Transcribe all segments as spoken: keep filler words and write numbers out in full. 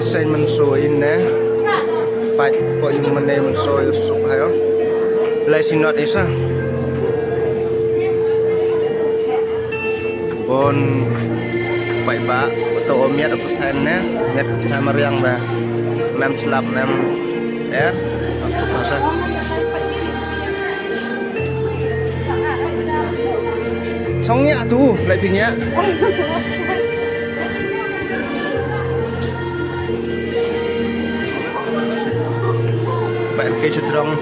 Seiñ mynsaw ine. Pait ko ïing mynne mynsaw ïa u suk ha ïoh. Lai sinot isa. Bon. Pait ba to miat apa thain ne. Miat thain mariang da. Mem slap mem er. Suk ha sa. Chong ngiah tu, lai phi ngiah. Ba ke chutrong.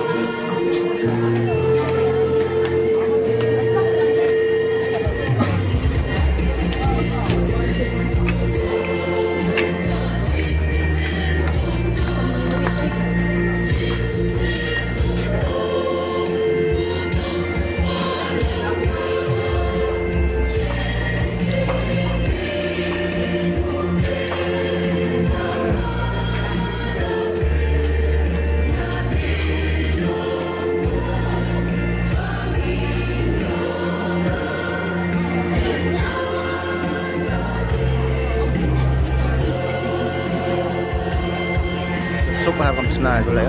Suk ha kam chna ko le.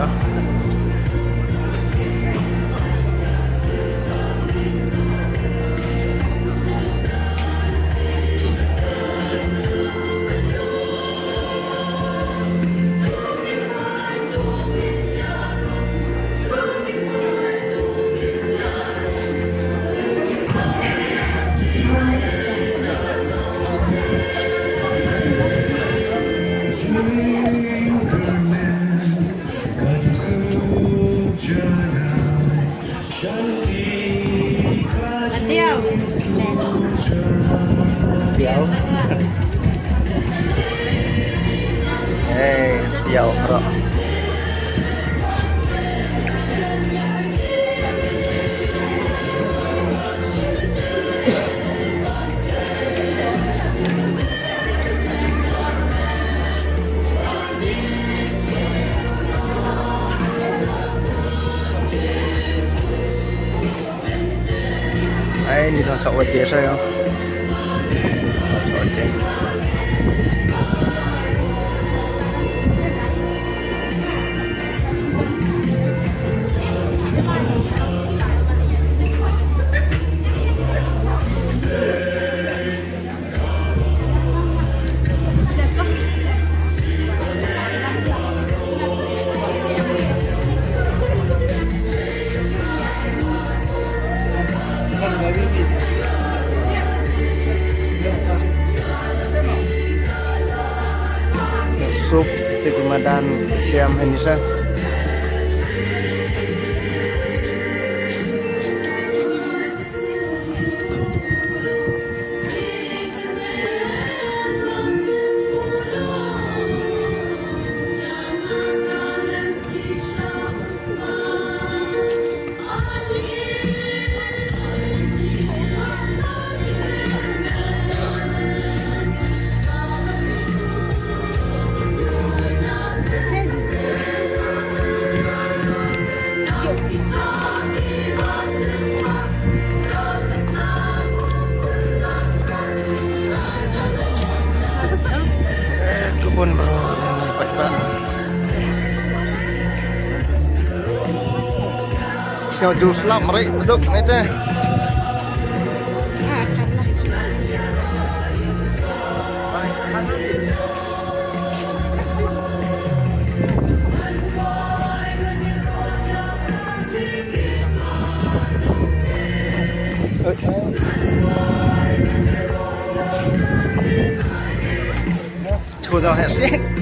Adiau. Adiau. Eh, adiau, bro. Ai, ni to chok waje sa yo. Chok waje. Suk te ki madan siam hani sa. Kebun bro, bye bye. Siaw ju slap mari teduk ni te. Chu dau he sik.